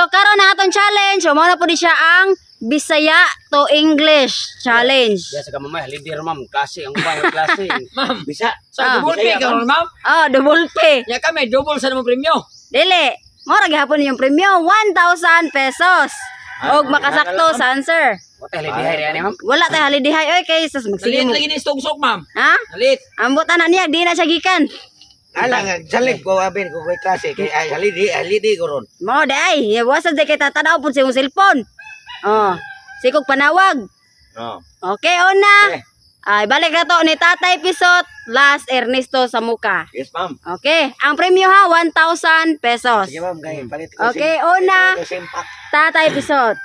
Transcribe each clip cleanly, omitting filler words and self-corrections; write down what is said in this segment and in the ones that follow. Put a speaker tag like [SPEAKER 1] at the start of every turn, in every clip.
[SPEAKER 1] So karon na atong challenge, so mao na pud siya ang Bisaya to English challenge.
[SPEAKER 2] Diya sa kamamay, leader, ma'am, klase ang ubang klase.
[SPEAKER 3] Ma'am,
[SPEAKER 2] Bisa.
[SPEAKER 3] sa
[SPEAKER 1] Ah.
[SPEAKER 3] double pay karon, ma'am.
[SPEAKER 1] Oh, double P.
[SPEAKER 3] Ya kami double sa namong premyo.
[SPEAKER 1] Dili. Mao ra gihapon yung premyo, 1,000 pesos. Og makasakto sa answer.
[SPEAKER 2] Wala halidihay diyan ni, ma'am.
[SPEAKER 1] Wala tay halidihay oy kay sas magsige
[SPEAKER 3] Nalit
[SPEAKER 1] mo.
[SPEAKER 3] lagi ni stugsok, ma'am.
[SPEAKER 1] Ha?
[SPEAKER 3] Nalit.
[SPEAKER 1] Ambot ana niya, di na siya gikan.
[SPEAKER 4] Ala nga salig ko abin ko koy klase kay ay halidi halidi ko ron.
[SPEAKER 1] Mao di ay, wasa di kay tatanaw pud sa imong cellphone. Oh, sikog panawag.
[SPEAKER 4] Oh.
[SPEAKER 1] Okay, una.
[SPEAKER 4] Okay.
[SPEAKER 1] Ay, balik na to ni Tatay Pisot, last Ernesto Samuka.
[SPEAKER 4] Yes, ma'am.
[SPEAKER 1] Okay, ang premyo ha, 1,000 pesos.
[SPEAKER 4] Sige, ma'am, kay palit ko.
[SPEAKER 1] Okay, una,
[SPEAKER 4] Ko simpak.
[SPEAKER 1] Tatay Pisot.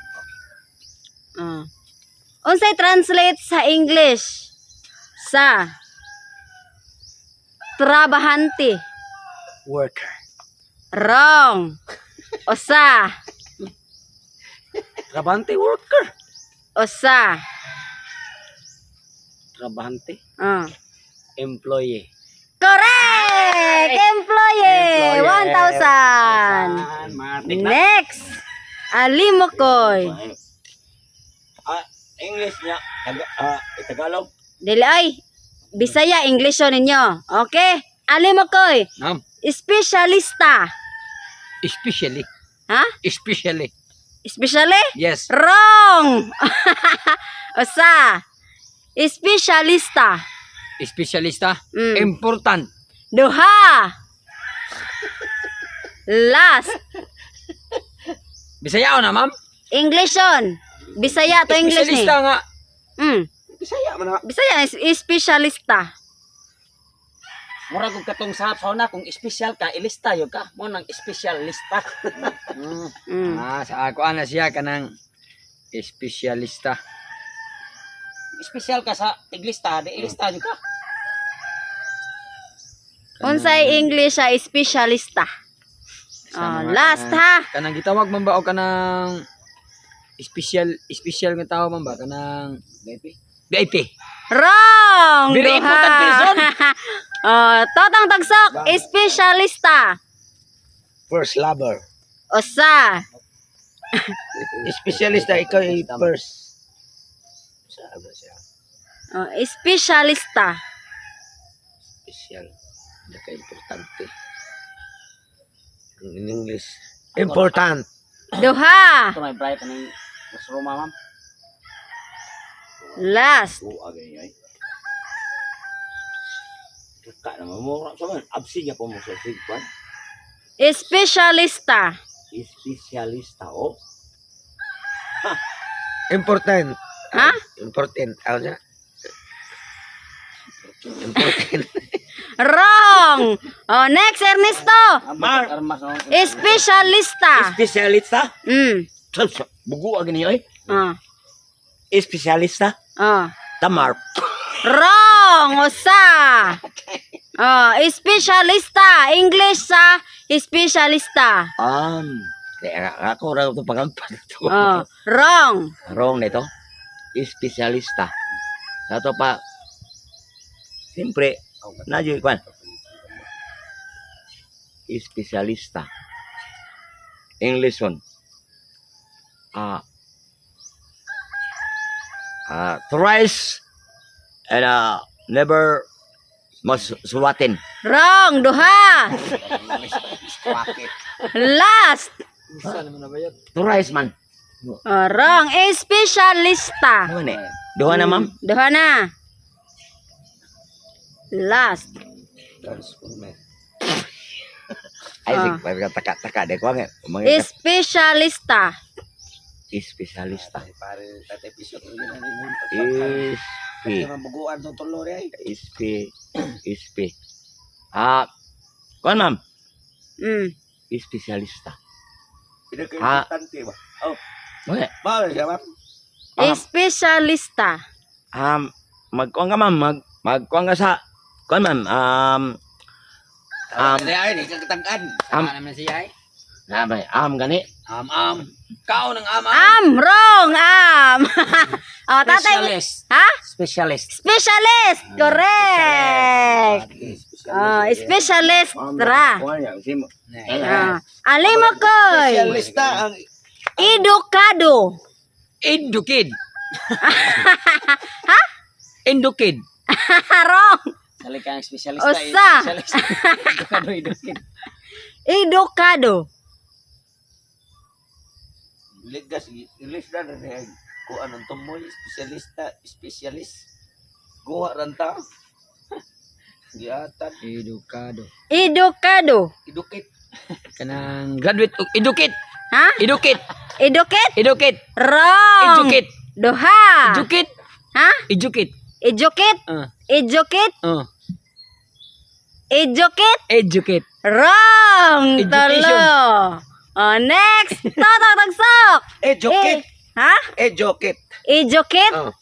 [SPEAKER 1] Ah. Unsay translate sa English sa trabahante?
[SPEAKER 2] Worker.
[SPEAKER 1] Wrong. Usa,
[SPEAKER 2] Trabante worker.
[SPEAKER 1] usa.
[SPEAKER 2] Trabahante.
[SPEAKER 1] Ah.
[SPEAKER 2] Employee.
[SPEAKER 1] Correct! Employee! 1,000.
[SPEAKER 2] Matik na.
[SPEAKER 1] Next! Alimokoy.
[SPEAKER 4] Ah, English niya. Tagalog.
[SPEAKER 1] Dili ay. Bisaya, English yun ninyo. Okay? Alimokoy.
[SPEAKER 3] Ma'am,
[SPEAKER 1] Espesyalista.
[SPEAKER 3] especially.
[SPEAKER 1] Ha?
[SPEAKER 3] Especially.
[SPEAKER 1] Especially?
[SPEAKER 3] Yes.
[SPEAKER 1] Wrong! Usa. Espesyalista.
[SPEAKER 3] Espesyalista. Important.
[SPEAKER 1] Duha. Last.
[SPEAKER 3] Bisaya na, ma'am.
[SPEAKER 1] English yun. Bisaya to English ni.
[SPEAKER 3] Espesyalista nga.
[SPEAKER 4] Bisaya man na.
[SPEAKER 1] Bisaya is espesyalista.
[SPEAKER 2] Mura kog katong sa sauna kung espesyal ka, ilista yo ka. Mo nang espesyalista.
[SPEAKER 3] Ah, sa ako ana siya kanang espesyalista.
[SPEAKER 2] Espesyal ka sa tiglista, di ilista yo ka.
[SPEAKER 1] Unsay English sa espesyalista?
[SPEAKER 3] Sa
[SPEAKER 1] Oh,
[SPEAKER 3] mga
[SPEAKER 1] last ha.
[SPEAKER 3] Kanang gitawag man ba o kanang espesyal espesyal nga tao man ba kanang
[SPEAKER 2] VIP.
[SPEAKER 3] VIP.
[SPEAKER 1] Wrong.
[SPEAKER 3] Very
[SPEAKER 1] Duha.
[SPEAKER 3] important person.
[SPEAKER 1] Oh, Totang Tagsok, espesyalista.
[SPEAKER 4] First lover.
[SPEAKER 1] Usa.
[SPEAKER 4] Espesyalista ikaw ay first. Sabi siya.
[SPEAKER 1] Oh, espesyalista.
[SPEAKER 4] Special. Naka importante. In English. Important.
[SPEAKER 1] Duha.
[SPEAKER 2] Ito may bright aning mas Roma, ma'am.
[SPEAKER 1] Last.
[SPEAKER 4] Oo, agay ay. Kaka naman mo sa man. Absi niya po mo sa sigwan.
[SPEAKER 1] Espesyalista.
[SPEAKER 4] Espesyalista, oh. Important.
[SPEAKER 1] Ha?
[SPEAKER 4] Important. Ano siya? Important.
[SPEAKER 1] Wrong. Oh, next Ernesto.
[SPEAKER 2] Mar armas no.
[SPEAKER 1] Espesyalista.
[SPEAKER 4] Espesyalista? Bugu agni oy.
[SPEAKER 1] Oh.
[SPEAKER 4] Espesyalista?
[SPEAKER 1] Oh.
[SPEAKER 4] Tamar.
[SPEAKER 1] Wrong. Usa. Oh, espesyalista. English sa espesyalista.
[SPEAKER 4] Kaya ako ra ito pangampan ito.
[SPEAKER 1] Oh, wrong.
[SPEAKER 4] Wrong nito. Espesyalista. Sa to pa, siyempre, na kwan. Espesyalista. English one. Thrice and never mas suwatin.
[SPEAKER 1] Wrong. Duha. Last.
[SPEAKER 3] Usa naman na bayad.
[SPEAKER 4] Thrice man.
[SPEAKER 1] Oh, wrong. Espesyalista.
[SPEAKER 4] Ano ni? Duha na, ma'am.
[SPEAKER 1] Duha na. Last.
[SPEAKER 4] Ay,
[SPEAKER 1] Ah.
[SPEAKER 4] sige, taka-taka. Di ko nga. Mga
[SPEAKER 1] Espesyalista.
[SPEAKER 4] espesyalista.
[SPEAKER 2] Pare tatay pisot.
[SPEAKER 4] Espe.
[SPEAKER 2] Buguan tong tulo ri ay.
[SPEAKER 4] Espe. Espe. Ah, kuan, ma'am. Espesyalista.
[SPEAKER 5] Pinaka-importante ba? Oh.
[SPEAKER 4] Okay.
[SPEAKER 5] Bawal siya, ma'am.
[SPEAKER 4] Ah.
[SPEAKER 1] Espesyalista.
[SPEAKER 4] Magkuan ka, ma'am, magkuan ka sa kuan, ma'am.
[SPEAKER 2] Ay ay ni kagtag-an.
[SPEAKER 4] Am.
[SPEAKER 3] Am naman siya ay.
[SPEAKER 4] Na may am gani.
[SPEAKER 3] Am am. Kao ng am am.
[SPEAKER 1] Am. Wrong. Am. Oh, tatay.
[SPEAKER 2] Specialist.
[SPEAKER 1] Ha?
[SPEAKER 2] Specialist.
[SPEAKER 1] Specialist. Correct. Ah, specialist ra. Ah, Alimokoy.
[SPEAKER 4] Specialista ang
[SPEAKER 1] Edukado.
[SPEAKER 3] Edukid. Ha? Endukid.
[SPEAKER 1] Wrong.
[SPEAKER 2] Sali ka ang specialista. Eh.
[SPEAKER 1] Usa.
[SPEAKER 2] Specialista. Edukado, educate.
[SPEAKER 1] Edukado.
[SPEAKER 5] Ligas, English na rin. Kung anong tumoy, specialista, specialist. Guha ranta. Giatan.
[SPEAKER 3] Edukado.
[SPEAKER 1] Edukado.
[SPEAKER 5] Educate.
[SPEAKER 3] Kanang graduate og educate.
[SPEAKER 1] Ha?
[SPEAKER 3] Educate.
[SPEAKER 1] Educate?
[SPEAKER 3] Educate.
[SPEAKER 1] Wrong.
[SPEAKER 3] Educate.
[SPEAKER 1] Duha.
[SPEAKER 3] Educate.
[SPEAKER 1] Ha?
[SPEAKER 3] Educate.
[SPEAKER 1] Educate?
[SPEAKER 3] Ah.
[SPEAKER 1] Educate?
[SPEAKER 3] Ah.
[SPEAKER 1] Educate?
[SPEAKER 3] Educate.
[SPEAKER 1] Wrong.
[SPEAKER 3] Education.
[SPEAKER 1] Tulo. Oh, next. Totong tagsok.
[SPEAKER 4] educate.
[SPEAKER 1] Eh, ha?
[SPEAKER 4] Educate.
[SPEAKER 1] Educate?
[SPEAKER 4] Oh.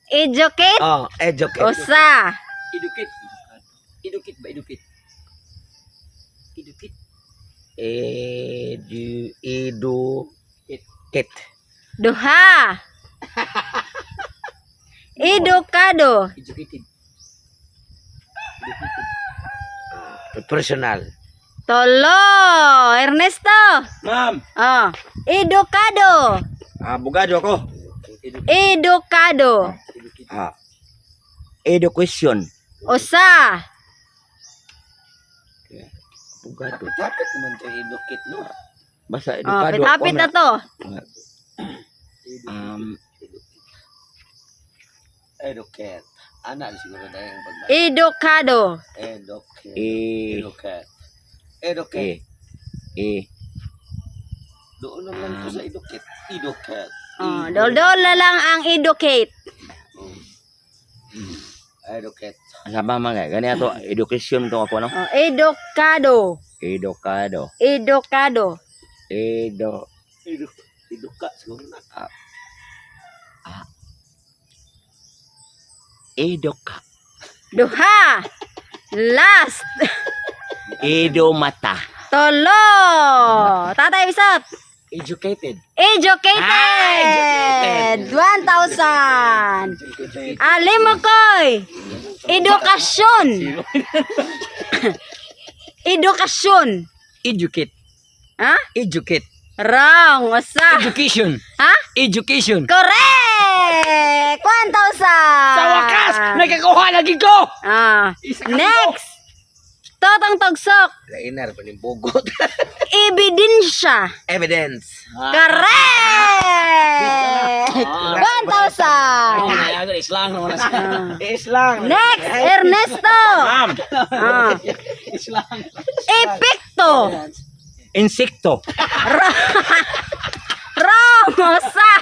[SPEAKER 1] Educate?
[SPEAKER 4] Oh, educate.
[SPEAKER 1] Usa.
[SPEAKER 3] Educate. Educate ba educate? Educate.
[SPEAKER 4] Edu edu kit.
[SPEAKER 1] Duha. Edukado.
[SPEAKER 3] Educated.
[SPEAKER 4] Personal.
[SPEAKER 1] Tolo. Ernesto.
[SPEAKER 5] Ma'am.
[SPEAKER 1] Oh. Edukado.
[SPEAKER 5] Abogado ako.
[SPEAKER 1] Edukado.
[SPEAKER 5] Ah. Education.
[SPEAKER 1] Usa.
[SPEAKER 5] Abogado. Dapat naman to educate, no? Basta
[SPEAKER 1] Oh,
[SPEAKER 5] edukado.
[SPEAKER 1] hapit na to.
[SPEAKER 5] Educate. Ana siguro na yung pag
[SPEAKER 1] Edukado.
[SPEAKER 5] Educate.
[SPEAKER 4] E
[SPEAKER 5] Educate. Educate.
[SPEAKER 4] E E
[SPEAKER 5] Doon naman to sa educate. Educate.
[SPEAKER 1] Oh, dol-dol na lang ang educate.
[SPEAKER 5] Educate.
[SPEAKER 6] Sama man kay gani ato education to ako no.
[SPEAKER 1] Oh, edukado.
[SPEAKER 6] Edukado.
[SPEAKER 1] Edukado.
[SPEAKER 6] Edo
[SPEAKER 5] Edu eduka siguro na.
[SPEAKER 6] Eduka.
[SPEAKER 1] Duha. Last.
[SPEAKER 6] Edomata.
[SPEAKER 1] Tolo. Tatay Bisot.
[SPEAKER 3] Educated.
[SPEAKER 1] Educated. 1,000. Alimokoy. Edukasyon. Edukasyon.
[SPEAKER 3] Educate.
[SPEAKER 1] Ha?
[SPEAKER 3] Educate.
[SPEAKER 1] Wrong. Usa.
[SPEAKER 3] Education.
[SPEAKER 1] Ha?
[SPEAKER 3] Education.
[SPEAKER 1] Correct! 1,000!
[SPEAKER 3] Sa wakas, nakakuha lagi ko!
[SPEAKER 1] Ah.
[SPEAKER 3] Isa ka
[SPEAKER 1] Next! Totong Togsok.
[SPEAKER 4] Lainar pa ning bugot.
[SPEAKER 1] Ebidensya.
[SPEAKER 4] Evidence.
[SPEAKER 1] Correct! 1,000!
[SPEAKER 2] Oh, na islang naman na siya.
[SPEAKER 1] Ah.
[SPEAKER 4] Islang.
[SPEAKER 1] Next, Ernesto. Ah.
[SPEAKER 2] Islang.
[SPEAKER 1] Epekto.
[SPEAKER 6] Insekto.
[SPEAKER 1] Wrong. Usa.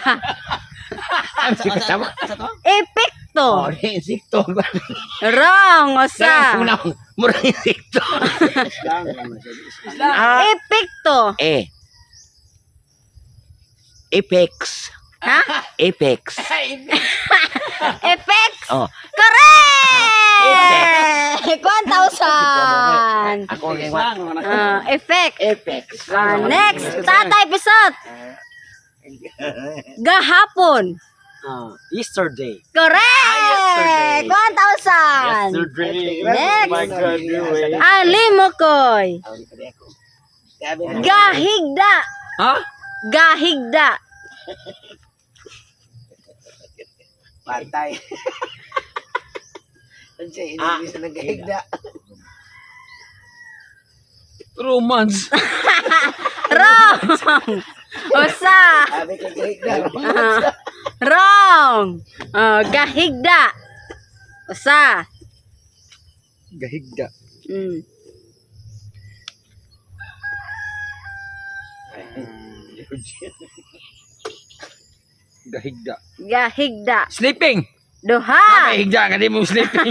[SPEAKER 6] Sa
[SPEAKER 1] Epekto.
[SPEAKER 6] Oh, insekto.
[SPEAKER 1] Wrong. Usa.
[SPEAKER 6] Mura insekto.
[SPEAKER 2] Islang naman siya. Islang.
[SPEAKER 1] Epekto.
[SPEAKER 6] E. Apex.
[SPEAKER 1] Ha?
[SPEAKER 6] Apex.
[SPEAKER 1] Effects.
[SPEAKER 6] Oh.
[SPEAKER 1] Correct! 1,000.
[SPEAKER 6] Ako ang
[SPEAKER 2] Islang naman na.
[SPEAKER 1] Ah, effect.
[SPEAKER 6] Apex.
[SPEAKER 1] Ah, next, Tatay Pisot. Gahapon.
[SPEAKER 3] Ah, yesterday.
[SPEAKER 1] Correct! 1,000.
[SPEAKER 3] Yesterday.
[SPEAKER 1] Next. Alimokoy. Gahigda.
[SPEAKER 3] Ha?
[SPEAKER 1] Gahigda.
[SPEAKER 4] Patay. Unsa English na gahigda?
[SPEAKER 3] Romance.
[SPEAKER 1] Wrong. Usa.
[SPEAKER 4] Abi kay gahigda.
[SPEAKER 1] Ah, wrong. Oh, gahigda. Usa.
[SPEAKER 3] Gahigda. Gahigda.
[SPEAKER 1] Gahigda.
[SPEAKER 3] Sleeping.
[SPEAKER 1] Duha.
[SPEAKER 3] Gahigda ka di mo sleeping.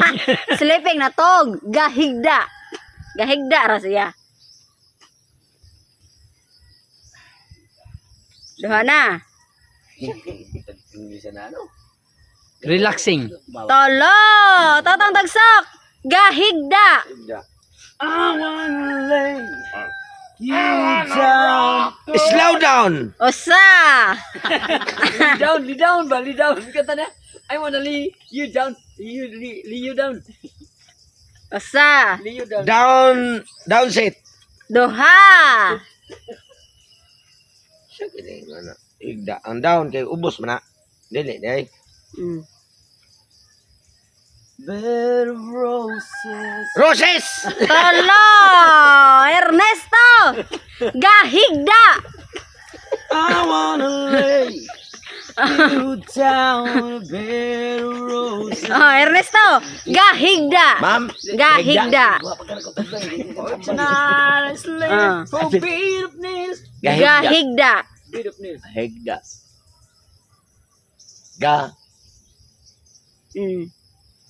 [SPEAKER 1] Sleeping na tog. Gahigda. Gahigda ra siya. Duha na.
[SPEAKER 5] English na ano?
[SPEAKER 3] Relaxing.
[SPEAKER 1] Tolo. Totong tagsok. Gahigda.
[SPEAKER 3] I wanna lay you down.
[SPEAKER 4] Slow down.
[SPEAKER 1] Usa.
[SPEAKER 3] Lay down, lay down ba? Lay down. Kata na. I wanna lay you down. You lay, lay you down.
[SPEAKER 1] Usa.
[SPEAKER 4] Down, downset.
[SPEAKER 1] Duha.
[SPEAKER 4] Siya kini ano. Higda. Ang down kay ubos man na. Dili day.
[SPEAKER 2] Bed of roses.
[SPEAKER 4] Roses.
[SPEAKER 1] Tulo. Ernesto. Gahigda.
[SPEAKER 2] I wanna lay you down a bed of roses.
[SPEAKER 1] Oh, Ernesto. Gahigda.
[SPEAKER 6] Ma'am,
[SPEAKER 1] Gahigda.
[SPEAKER 2] Tonight I sleep
[SPEAKER 1] Ah.
[SPEAKER 2] for bed of nails.
[SPEAKER 6] Gahigda.
[SPEAKER 1] Gahigda.
[SPEAKER 2] Bed of nails.
[SPEAKER 6] Higda. Ga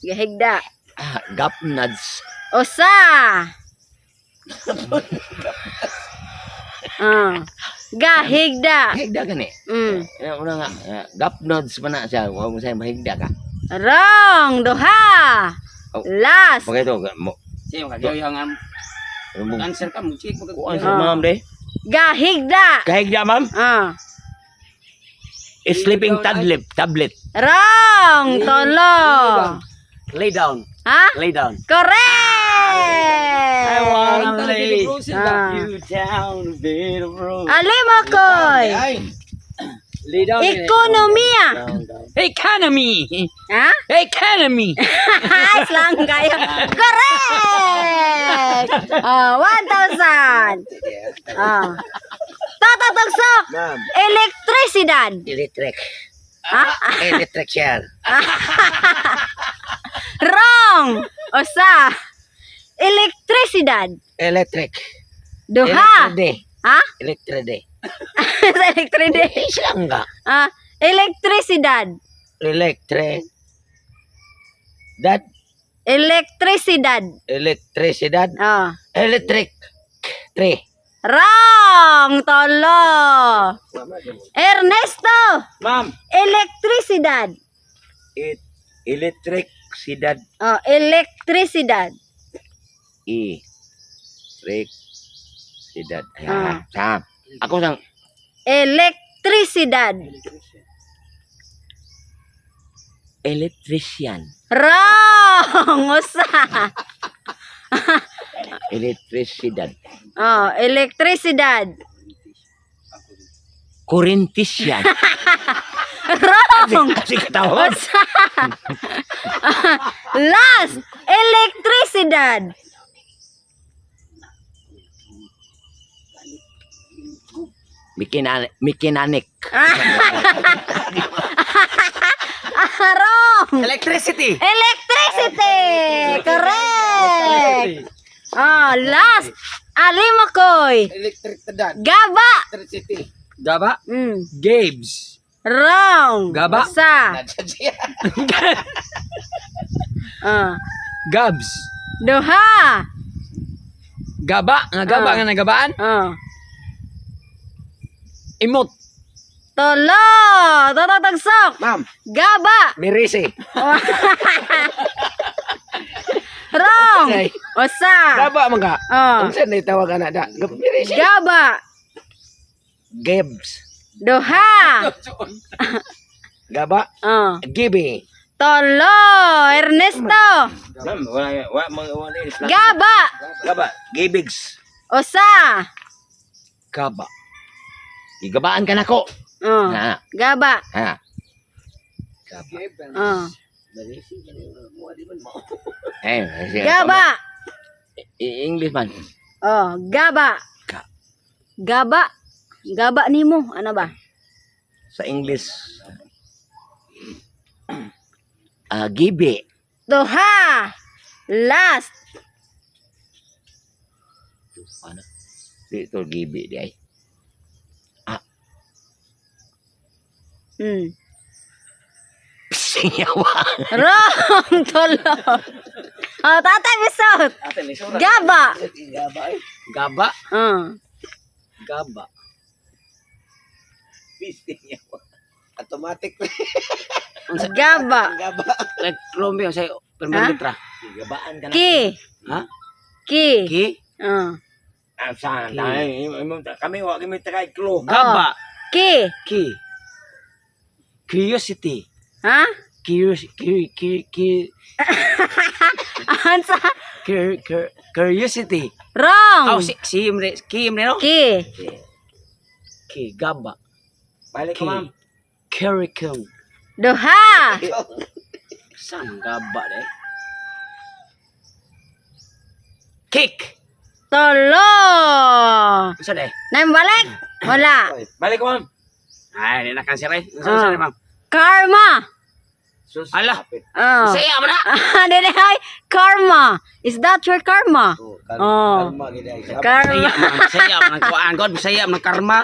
[SPEAKER 1] Gahigda.
[SPEAKER 6] ah, gapnads.
[SPEAKER 1] Usa. Ah. Gahigda.
[SPEAKER 6] Higda gani. Eh, una nga, eh, gapnads man na siya. Wa mo siya mahigda ka.
[SPEAKER 1] Wrong. Duha.
[SPEAKER 6] Oh.
[SPEAKER 1] Last.
[SPEAKER 6] Pagka ito, mo
[SPEAKER 2] Sige, makagayo ang
[SPEAKER 6] mo
[SPEAKER 2] answer ka, mag-check mo.
[SPEAKER 6] kuan sa ma'am de.
[SPEAKER 1] Gahigda.
[SPEAKER 6] Gahigda, ma'am.
[SPEAKER 1] Ah.
[SPEAKER 6] Sleeping tablet, tablet.
[SPEAKER 1] Wrong. Tolo.
[SPEAKER 2] Lay down.
[SPEAKER 1] Ha?
[SPEAKER 2] Lay down.
[SPEAKER 1] Correct.
[SPEAKER 2] I wanna lay
[SPEAKER 1] Ah.
[SPEAKER 2] you down a bed of roses.
[SPEAKER 1] Alimokoy.
[SPEAKER 4] Ay.
[SPEAKER 2] Lay down.
[SPEAKER 1] Ekonomiya.
[SPEAKER 3] Economy.
[SPEAKER 1] Ha?
[SPEAKER 3] Economy.
[SPEAKER 1] Ayos lang kayo. Correct! Oh, 1,000. Oh. Toto Tugsok.
[SPEAKER 4] Ma'am.
[SPEAKER 1] Elektrisidad.
[SPEAKER 4] Electric.
[SPEAKER 1] Ha?
[SPEAKER 4] Electric chair.
[SPEAKER 1] Wrong. Usa. Elektrisidad.
[SPEAKER 4] Electric.
[SPEAKER 1] Duha.
[SPEAKER 4] Electric.
[SPEAKER 1] Ha?
[SPEAKER 4] Electric.
[SPEAKER 1] Sa electric.
[SPEAKER 4] Islang ka.
[SPEAKER 1] Ah, elektrisidad.
[SPEAKER 4] Electric. That
[SPEAKER 1] Elektrisidad.
[SPEAKER 4] electricidad.
[SPEAKER 1] Oh.
[SPEAKER 4] Electric. Tree.
[SPEAKER 1] Wrong. Tolo. Ernesto.
[SPEAKER 2] Ma'am.
[SPEAKER 1] Elektrisidad.
[SPEAKER 6] It electric sidad
[SPEAKER 1] Oh, elektrisidad.
[SPEAKER 6] e trick sidad.
[SPEAKER 1] Ah.
[SPEAKER 6] Ah, sa. Ako sang
[SPEAKER 1] Elektrisidad.
[SPEAKER 6] electrician.
[SPEAKER 1] Wrong. Usa.
[SPEAKER 6] Electricidad.
[SPEAKER 1] Oh, elektrisidad.
[SPEAKER 6] Kurintisian.
[SPEAKER 1] Wrong.
[SPEAKER 6] Kasi katawa.
[SPEAKER 1] Usa. Last, elektrisidad.
[SPEAKER 6] Mikinanik.
[SPEAKER 1] Wrong.
[SPEAKER 4] Electricity.
[SPEAKER 1] Electricity. Correct. Oh, last, Alimokoy.
[SPEAKER 4] Electric dad.
[SPEAKER 1] Gaba.
[SPEAKER 4] Electricity.
[SPEAKER 3] Gaba. Gabes.
[SPEAKER 1] Wrong.
[SPEAKER 3] Gaba.
[SPEAKER 1] Usa. Ah.
[SPEAKER 3] Gabs.
[SPEAKER 1] Duha.
[SPEAKER 3] Gaba. Nga gaba
[SPEAKER 1] Ah.
[SPEAKER 3] nga nagabaan.
[SPEAKER 1] Oh.
[SPEAKER 3] Imot.
[SPEAKER 1] Tolo. Toto Tagsok.
[SPEAKER 4] Ma'am,
[SPEAKER 1] Gaba.
[SPEAKER 4] Mirisi.
[SPEAKER 1] Wrong. Usa.
[SPEAKER 4] Gaba man ka.
[SPEAKER 1] Oh.
[SPEAKER 4] Unsa na tawag ana da? Mirisi.
[SPEAKER 1] Gaba.
[SPEAKER 4] Gibbs.
[SPEAKER 1] Duha.
[SPEAKER 4] Gaba.
[SPEAKER 1] Oh.
[SPEAKER 4] Gibi.
[SPEAKER 1] Tolo. Ernesto.
[SPEAKER 6] Ma'am, wala wala wala wala.
[SPEAKER 1] Gaba.
[SPEAKER 6] Gaba. Gibigs.
[SPEAKER 1] Usa.
[SPEAKER 6] Gaba. Igabaan ka nako.
[SPEAKER 1] Oh.
[SPEAKER 6] Ha.
[SPEAKER 1] Gaba.
[SPEAKER 6] Ha.
[SPEAKER 1] Oh.
[SPEAKER 6] Eh, sige.
[SPEAKER 1] Gaba.
[SPEAKER 6] English man.
[SPEAKER 1] Oh, gaba. Gaba. Gaba nimo, ano ba?
[SPEAKER 6] Sa English. Ah, gibi.
[SPEAKER 1] Duha. Last.
[SPEAKER 6] Ano? Dito gibi di ay. Sinyawa.
[SPEAKER 1] Wrong. Tolo. Oh, Tatay Bisot. Gaba.
[SPEAKER 3] Gaba.
[SPEAKER 1] Oh.
[SPEAKER 3] Gaba.
[SPEAKER 4] Automatic.
[SPEAKER 1] Gaba.
[SPEAKER 4] Gaba.
[SPEAKER 2] Like, Romeo, sa'yo, permanent letra.
[SPEAKER 6] Gabaan ka na.
[SPEAKER 1] Ki.
[SPEAKER 2] Ha?
[SPEAKER 1] Ki.
[SPEAKER 2] Ki?
[SPEAKER 1] Oh.
[SPEAKER 6] Ah, saan? Ay, kami wa kami tagay clue.
[SPEAKER 2] Gaba.
[SPEAKER 1] Ki.
[SPEAKER 2] Ki. Curiosity.
[SPEAKER 1] Ha?
[SPEAKER 2] Curious, ki, ki, ki.
[SPEAKER 1] Ansa?
[SPEAKER 2] Curiosity.
[SPEAKER 1] Wrong.
[SPEAKER 2] Oh, si si mre, ki mre no?
[SPEAKER 1] Ki.
[SPEAKER 2] Ki gaba.
[SPEAKER 4] Balik ko,
[SPEAKER 2] Ki.
[SPEAKER 4] ma'am.
[SPEAKER 2] Curriculum.
[SPEAKER 1] Duha.
[SPEAKER 2] Saan gaba de? Kick.
[SPEAKER 1] Tulo.
[SPEAKER 2] Unsa de?
[SPEAKER 1] Naimbalik? Wala.
[SPEAKER 2] Balik ko, ma'am. Ay, di na cancer eh. Unsa
[SPEAKER 1] Ah.
[SPEAKER 2] unsa ni, ma'am?
[SPEAKER 1] Karma.
[SPEAKER 4] Sus.
[SPEAKER 2] Ala.
[SPEAKER 1] Oh.
[SPEAKER 2] Saya man na.
[SPEAKER 1] Dili ay karma. Is that your karma?
[SPEAKER 4] Oh,
[SPEAKER 1] Oh.
[SPEAKER 4] kalma gid ay.
[SPEAKER 1] Karma.
[SPEAKER 2] Saya man, saya man kuan god, saya man karma.